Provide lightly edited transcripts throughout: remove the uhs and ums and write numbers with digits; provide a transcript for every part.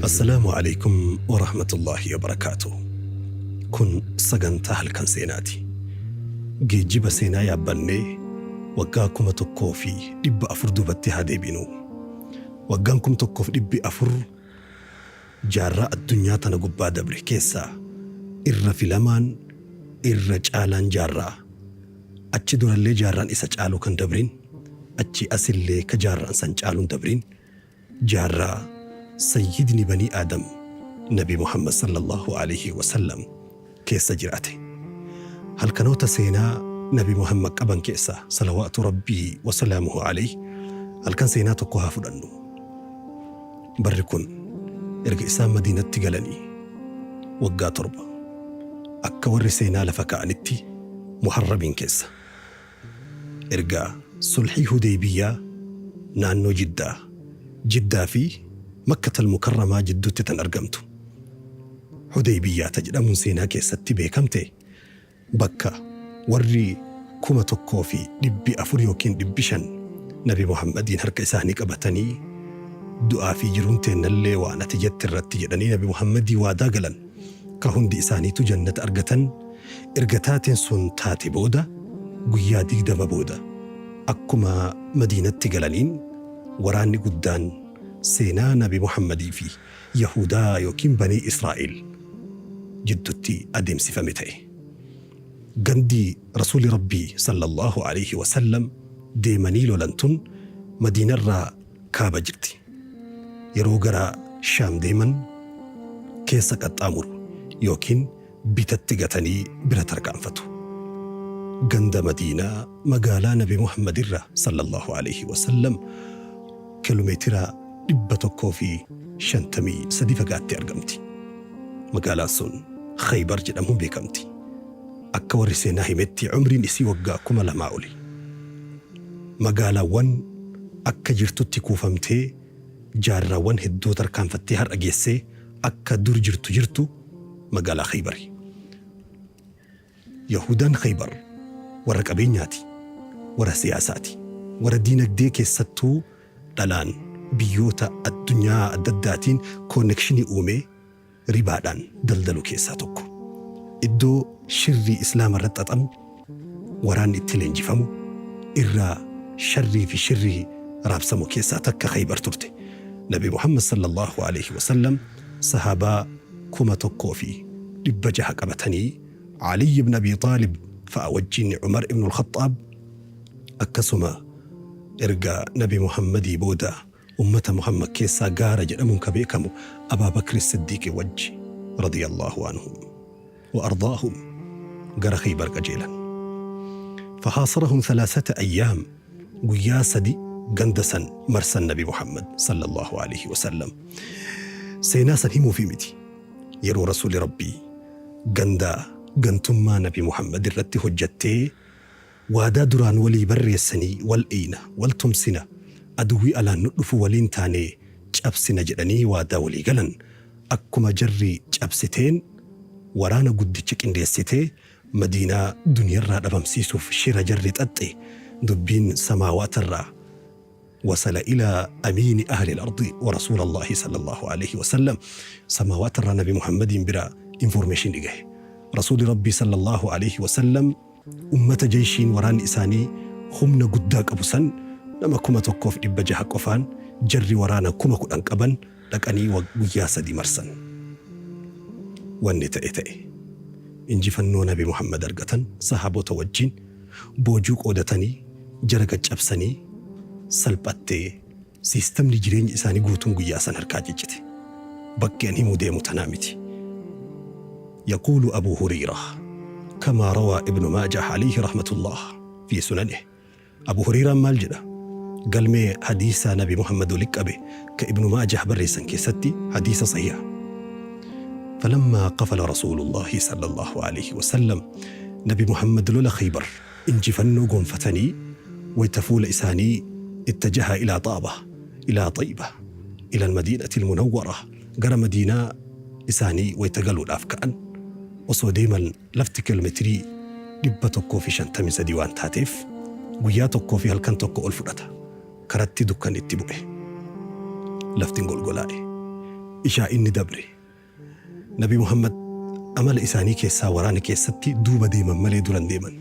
Assalaamu Aleykum Warahmatullaahi Wabarakaatuh. Kun sagantaa halkan seenaati. Geejjiba seenaa yaabbannee waggaa 1400 duubatti haa deebinu. Waggaan 1400 jaarraa addunyaa tana gubbaa dabre keessaa irra filamaan irra caalaan jaarraa achi durallee jaarraan isa caalu kan dabrin achii asillee ka jaarraan san caaluun dabrin jaarraa Sayyidni Banii Aadam Nabi Muhammad sallallaahu aleyhi wa sallam keessa jiraate. Halkanoota seenaa Nabi Muhammad qaban keessaa salawaatu Rabbii wa salaamuhu aleyh halkan seenaa tokko haa fudhannu. Barri kun erga isaan Madiinatti galanii waggaa 7 akka warri seenaa lafa kaa'anitti Muharramiin keessa. Erga Sulhii Hudeeybiyyaa naannoo Jiddaa, Jiddaa fi Makkatal Mukarramaa jidduutti tan argamtu, Hudeeybiyyaa ta jedhamuun seenaa keessatti beekamte, bakka warri 1400 ykn 500 Nabi Muhammadiin harka isaanii qabatanii du'aa fi jiruun teennallee waan ati jette irratti jedhanii Nabi Muhammadii waadaa galan, ka hundi isaaniitu jannata argatan, Erga taateen sun taate booda guyyaa 20 booda akkuma Madiinatti galaniin waraanni guddaan seenaa Nabi Muhammadii fi Yahuudaa ykn Banii Israa'iil jiddutti adeemsifame ta'e. Gandi Rasuulli Rabbii, Sallallaahu aleyhi wa sallam, deemanii lolan tun Madiinarraa kaaba jirti. Yeroo gara Shaam deeman keessa qaxxaamuru ykn bitatti gatanii bira tarkaanfatu. Ganda Madiinaa magaalaa Nabi Muhammad irraa, Sallallaahu aleyhi wa sallam, kilomeetira 153 fagaattee argamti. Magaalaan sun Khaybar jedhamuun beekamti. Akka warri seenaa himetti umriin isii waggaa 2000 oli. Magaalaawwan akka jirtutti kuufamtee jaarraawwan hedduu tarkaanfattee har'a geessee akka dur jirtu jirtu magaalaa Khaybari. Yahuudaan Khaybar warra qabeenyaati, warra siyaasaati, warra diinagdee keessattuu dhalaan biyyoota addunyaa adda addaatiin koonnekshinii uumee ribaadhaan daldalu keessaa tokko. Iddoo shirri Islaama irratti xaxamu, waraanni itti leenjifamu, irraa sharrii fi shirri raabsamu keessaa takka Khaybar turte. Nabi Muhammad sallallaahu aleyhi wa sallam sahaabaa 1600 qabatanii Aliyy ibn Abii Xaalib fa'a wajjin Umar ibn Al-Khaxxaab akkasuma erga Nabi Muhammadii booda ummata Muhammad keessaa gaara jedhamuun ka beekamu Abaa Bakri Siddiiqi wajji radiyallaahu anhum wa ardaahum gara Khaybar qajeelan. Fahaasarahum thalaasata ayyaam guyyaa sadi ganda san marsan Nabi Muhammad sallallaahu aleyhi wa sallam. Seenaa san himuufii miti. Yeroo Rasuuli Rabbii ganda gantummaa Nabi Muhammad irratti hojjattee Waadaa duraan walii barreessanii wal eeyna, wal tumsina, aduwwii alaan nudhufu waliin taanee cabsina jedhanii waadaa walii galan akkuma jarri cabsiteen waraana guddicha qindeessitee Madiinaa duniyarraa dhabamsiisuuf shira jarri xaxxe dubbiin samaawaatarraa wasala ilaa amiini ahlil ardi wa rasuulallaahi sallallaahu aleyhi wasallam samaawaatarraa nabi Muhammadiin bira information gahe. Rasuuli Rabbii sallallaahu aleyhi wasallam Ummata jeyshiin waraanni isaanii humna guddaa qabu san nama 1600 qofaan jarri waraana 10,000 qaban dhaqanii guyyaa sadi marsan. Wanni ta'e ta'e. Injifannoo Nabi Muhammad argatan sahaabota wajjiin boojuu qoodatanii jara gad cabsanii salphattee siistamni jireenya isaanii guutuun guyyaa san harkaa ciccite. Bakki an himuu deemu tanaa miti. Yaquulu Abuu Huriyrah kamaa rawaa Ibnu Maajaah alayhi rahmatullaah fii sunanih Abuu Huriyraan maal jedha? Galmee hadiisa Nabi Muhammad wali qabe ka Ibnu Maajaah barreessan keessatti hadiisa sahiha. Falammaa qafala Rasuulullaahi sallallaahu alayhi wasallam Nabi Muhammad lola Khaybar injifannoo gonfatanii wayta fuula isaanii ittajaha ilaa Xaaba, ilaa Xayba, ilal Madiinatil Munawwara, gara Madiinaa isaanii wayta galuudhaaf ka'an osoo deeman lafti kilometirii 153 waan taateef guyyaa tokkoo fi halkan tokko ol fudhata. Karatti dukkanni itti bu'e. Lafti hin golgolaa'e. Ishaa'in ni dabre. Nabi Muhammad amala isaanii keessaa waraana keessatti duuba deeman malee dura hin deeman.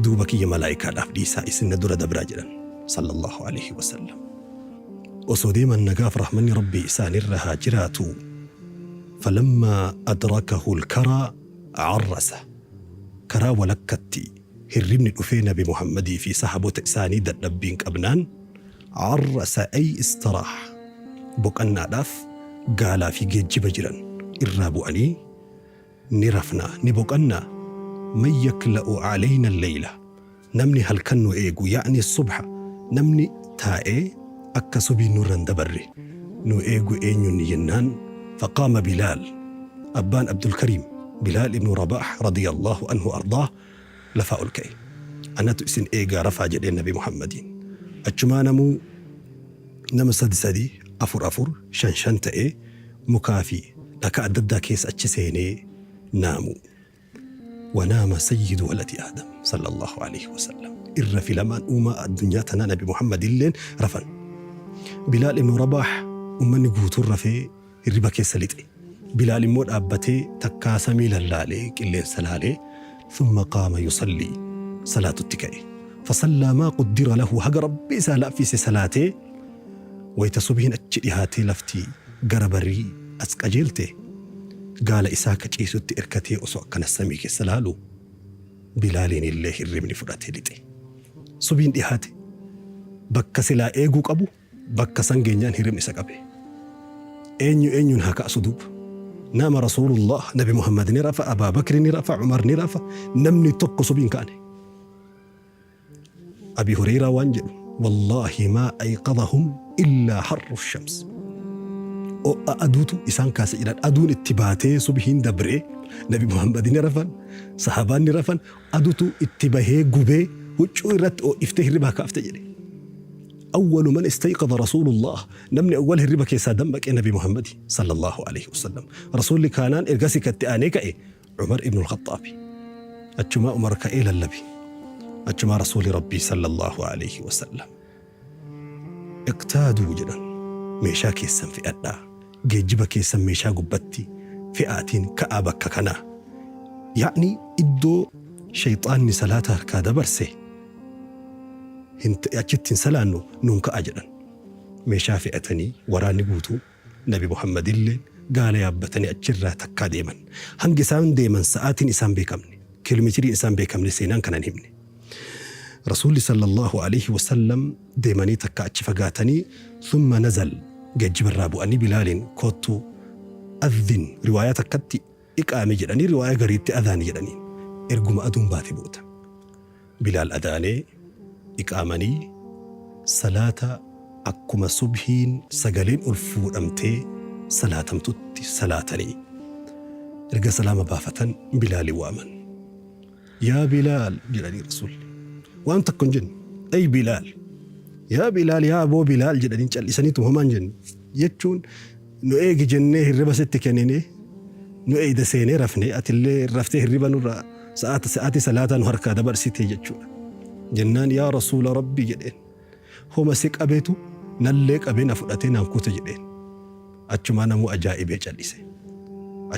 Duuba kiyya malaayikaadhaaf dhiisaa isin na dura dabraa jedhan. Sallallahu aleyhi wa sallam. Osoo deeman nagaaf rahmanni Rabbii isaanirra haa jiraatu. Falammaa adrakahu al-karaa arrasa. Karaa walakkatti hirribni dhufee Nabi Muhammadii fi sahaabota isaanii dadhabbiin qabnaan Arrasa ay istaraah boqannaadhaaf gaalaa fi geejjiba jiran irraa bu'anii ni rafna, ni boqanna, man yakla'u alayna al-layla namni halkan nu eegu ya'ni subha namni taa'ee akka subiin nurra hin dabarre nu eegu eenyunni jennaan faqaama Bilaal abbaan Abdulkariim Bilaal ibnu Rabaah radiyallahu anhu ardaah lafaa ol ka'e. Anatu isin eegaa rafaa jedheen Nabi Muhammadiin. Achumaa namuu nama sadi sadi, afur afur, shan shan ta'ee mukaa fi dhakaa adda addaa keessa achi seenee naamu. Wanaama sayyidu waladi Aadam sallallahu aleyhi wasallam. Irra filamaan uumaa addunyaa tanaa Nabi Muhammadilleen rafan. Bilaal ibnu Rabaah ummanni guutuun rafee hirriba keessa lixe. Bilaal immoo dhaabbatee takkaa samii lallaalee, qilleensa laalee, thumma qaama yusallii, salaatutti ka'e. Fasallaa maa quddira lahu, haga Rabbi isaa laaffise salaatee, wayta subhiin achi dhihaatee lafti gara barii as qajeelte, gaala isaa ka ciisutti irkatee osoo akkana samii keessa laalu, Bilaaliin illee hirribni fudhatee lixe. Subhiin dhihaate, bakka silaa eeguu qabu, Bakka san geenyaan hirribni isa qabe. Eenyu eenyuun haa kaasu duuba? Nama Rasuulullah, Nabi Muhammad ni rafa, Abaa Bakri ni rafa, Umar ni rafa, namni tokko subii hin kaane. Abi Hureyraa waan jedhu, Wallaahi maa ayqadahum illaa harru shams. Ho'a aduutu isaan kaase jedhan. Aduun itti baatee subhiin dabree, Nabi Muhammad ni rafan, sahabaan ni rafan, adutu itti bahee gubee huccuu irratti ho'iftee hirribaa kaafte jedhe. Awwalu man istayqadha Rasuulullah, namni awwal hirriba keessaa dammaqe Nabi Muhammadi, Sallallaahu aleyhi wa sallam. Rasuulli kaanaan ergasii ka itti aanee ka'e Umar ibnul Khaxxaabi. Achumaa Umar ka'ee lallabe. Achumaa Rasuuli Rabbii, Sallallaahu aleyhi wa sallam. Iqtaaduu jedhan, meeshaa keessan fe'adhaa, geejjiba keessan meeshaa gubbatti fe'aatiin ka'aa bakka kanaa. Ya'ni iddoo sheyxaanni salaata harkaa dabarse, hin achitti hin salaannu nuun ka'aa jedhan. Meeshaa fe'atanii waraanni guutuu Nabi Muhammadilleen gaala yaabbatanii achirraa takkaa deeman. Hangi isaan deeman sa'aatiin isaan beekamne, kiilomeetiriin isaan beekamne seenaan kana hin himne. Rasuulli sallallaahu aleyhi wasallam deemanii takkaa achi fagaatanii thumma nazal geejjibarraa bu'anii Bilaaliin koottu adhin riwaayaa takkatti iqaami jedhanii riwaayaa gariitti adhaani jedhaniin. Erguma aduun baate booda. Bilaal adaanee, iqaamanii, salaata akkuma subhiin sagaleen ol fuudhamtee salaatamtutti salaatanii. Erga salaama baafatan Bilaali waaman. Yaa Bilaal jedhanii Rasuulli. Waan tokko hin jenne. Ey Bilaal! Yaa Bilaal yaa aboo Bilaal jedhanii cal'isaniituma homaa hin jenne. Jechuun nu eegi jennee hirriba sitti kenninee nu eeyda seenee rafne atillee raftee hirriba nurraa sa'aata sa'aatii salaataa nu harkaa dabarsite jechuudha. Jennaan yaa Rasuula Rabbii jedheen. Homa si qabetu nallee qabee na fudhatee naan kute jedheen. Achumaa namuu ajaa'ibee cal'ise.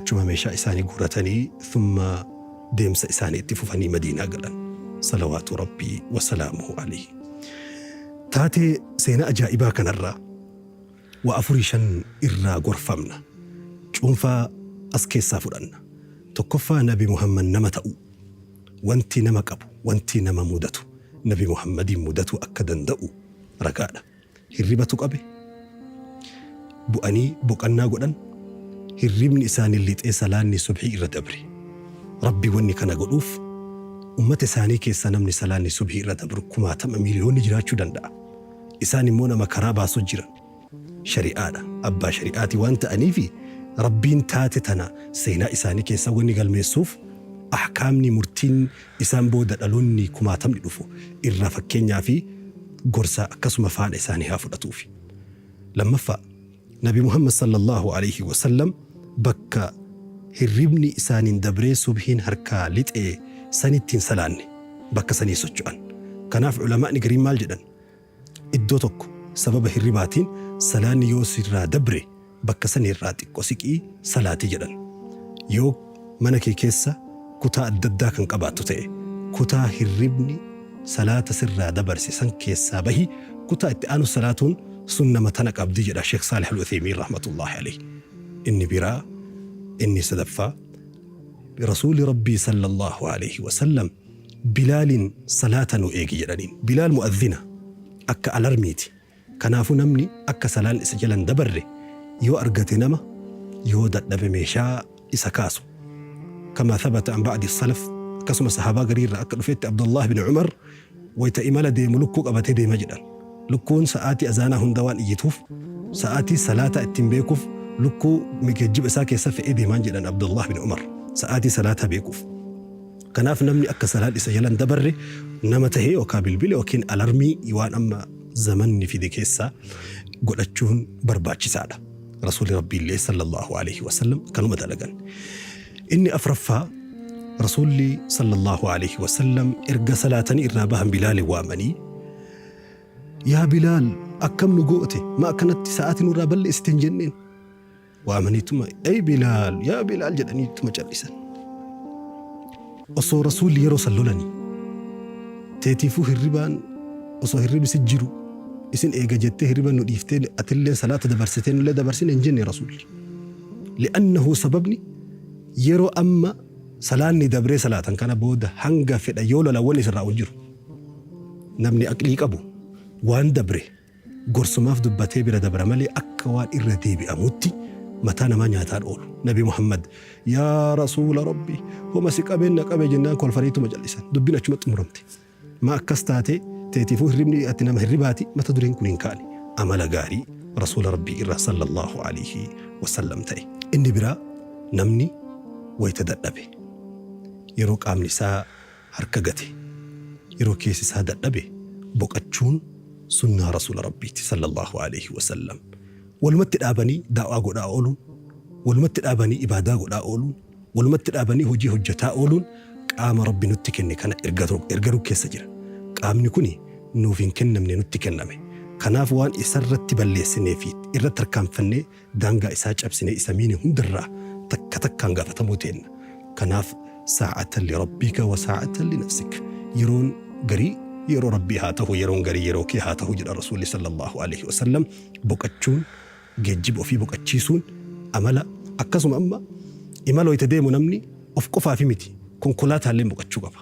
Achuma meeshaa isaanii guuratanii thumma deemsa isaanii itti fufanii Madiinaa galan. Salawaatu Rabbii wa salaamuhu alayhi. Taatee seenaa ajaa'ibaa kanarraa waa afurii shan irraa gorfamna. Cuunfaa as keessaa fudhanna. Tokkoffaa Nabi Muhammad nama ta'uu. Wanti nama qabu, wanti nama mudatu Nabi Muhammadiin mudatuu akka danda'u ragaadha. Hirribatu qabe. Bu'anii boqannaa godhan. Hirribni isaanii lixee salaanni subhii irra dabre. Rabbi wanni kana godhuuf ummata isaanii keessaa namni salaanni subhii irra dabru kumaatama miiliyoonni jiraachuu danda'a. Isaan immoo nama karaa baasu jiran. Shari'aadha. Abbaa shari'aati waan ta'aniifi Rabbiin taate tana seenaa isaanii keessa wanni galmeessuuf ahkaamni murtiin isaan booda dhaloonni kumaatamni dhufu irraa fakkeenyaa fi gorsa akkasuma faana isaanii haa fudhatuufi. Lammaffaa, Nabi Muhammad sallallaahu aleyhi wa sallam bakka hirribni isaaniin dabree subhiin harkaa lixe sanitti hin salaanne. Bakka sanii socho'an. Kanaaf ulamaa'ni gariin maal jedhan? Iddoo tokko sababa hirribaatiin salaanni yoo sirraa dabre bakka sanirraa xiqqo siqii salaati jedhan. Yoo mana kee keessa kutaa adda addaa kan qabaattu ta'e, kutaa hirribni salaata sirraa dabarse san keessaa bahi, kutaa itti aanu salaatuun sunnama tana qabdi jedha Sheekh Saalih Al-Uthaymiin rahmatullaahi alayhi. Inni biraa inni sadaffaa, Rasuulli Rabbii sallallaahu alayhi wasallam Bilaaliin salaata nu eegi jedhaniin. Bilaal mu'adhina, akka alarmiiti. Kanaafuu namni akka salaan isa jala hin dabarre yoo argate nama, yoo dadhabe meeshaa isa kaasu. Kamaa thabata an ba'di salaf, akkasuma sahaabaa garii irraa akka dhufetti Abdullaah bin Umar wayta imala deemu lukkuu qabatee deema jedhan. Lukkuun sa'aatii azaanaa hunda waan iyyituuf sa'aatii salaataa ittiin beekuuf lukkuu geejjiba isaa keessa fe'ee deemaan jedhan Abdullaah bin Umar sa'aatii salaataa beekuuf. Kanaaf namni akka salaan isa jala hin dabarre nama tahe yookaa bilbila yookiin alarmii waan amma zamanni fide keessaa godhachuun barbaachisaadha. Rasuulli Rabbiillee sallallaahu aleyhi wasallam kanuma dalagan. Inni afraffaa, Rasuulli sallallaahu aleyhi wasallam erga salaatanii irraa bahan Bilaalin waamanii, Yaa Bilaal, akkam nu goote? Ma akkanatti sa'aatii nurraa balleessite hin jenneen. Waamaniituma, Ey Bilaal, yaa Bilaal jedhaniituma cal'isan. Osoo Rasuulli yeroo san lolanii, teetiifuu hirribaan osoo hirribi si jiru isin eega jettee hirriba nu dhiiftee atillee salaata dabarsitee nullee dabarsine hin jenne Rasuulli. Li'annahu sababni yeroo amma salaanni dabree salaatan kana booda hanga fedha yoo lolan wanni sirraa'u hin jiru. Namni aqlii qabu waan dabre gorsumaaf dubbatee bira dabra malee akka waan irra deebi'amuutti mataa namaa nyaataan oolu. Nabi Muhammad, Yaa Rasuula Rabbii! Homa si qabeen na qabe jennaan kolfaniituma cal'isan. Dubbiin achumatti xumuramte. Maa akkas taate? Teetiifuu hirribni ati nama hirribaati? Mata dureen kun hin kaane. Amala gaarii Rasuula Rabbii irraa sallallaahu alayhi wasallam ta'e. Inni biraa namni wayta dadhabe, yeroo qaamni isaa harka gate, yeroo keessi isaa dadhabe boqachuun sunnaa Rasuula Rabbiiti sallallaahu aleyhi wasallam. Walumatti dhaabanii da'waa godhaa ooluun, walumatti dhaabanii ibaadaa godhaa ooluun, walumatti dhaabanii hojii hojjataa ooluun qaama Rabbi nutti kenne kana ergaruu keessa jira. Qaamni kuni nuuf hin kennamne nutti kenname. Kanaaf waan isarratti balleessinee fi irratti tarkaanfannee daangaa isaa cabsinee isa miine hundarraa takka takkaan gaafatamuu teenna. Kanaaf saa'atan li rabbika wa saa'atan li nafsik. Yeroon garii yeroo Rabbii haa tahu, yeroon garii yeroo kee haa tahu jedha Rasuulli sallallaahu aleyhi wa sallam. Boqachuun, geejjiba ofii boqachiisuun amala akkasuma amma imala wayta deemu namni of qofaafi miti konkolaataalleen boqachuu qaba.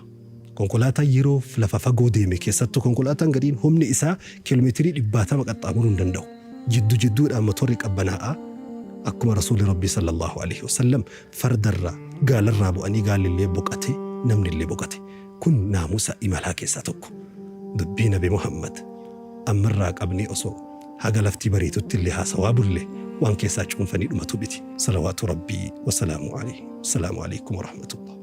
Konkolaataan yeroo lafa fagoo deeme keessattuu konkolaataan gariin humni isaa kiiloomeetirii dhibbaatama qaxxaamuruu hin danda'u. Jiddu jidduudhaan motorri qabbanaa'aa akkuma Rasuulli Rabbii sallallaahu aleyhi wa sallam fardarraa, gaalarraa bu'anii gaallillee boqate namnillee boqate. Kun naamusa imalaa keessaa tokko. Dubbii Nabi Muhammad ammarraa qabnee osoo haga lafti bariituttillee haasawaa bulle waan keessaa cuunfanii dhumatu miti. Salawaatu Rabbii wa salaamuhu aleyhi. Wassalaamu aleykum wa rahmatullah.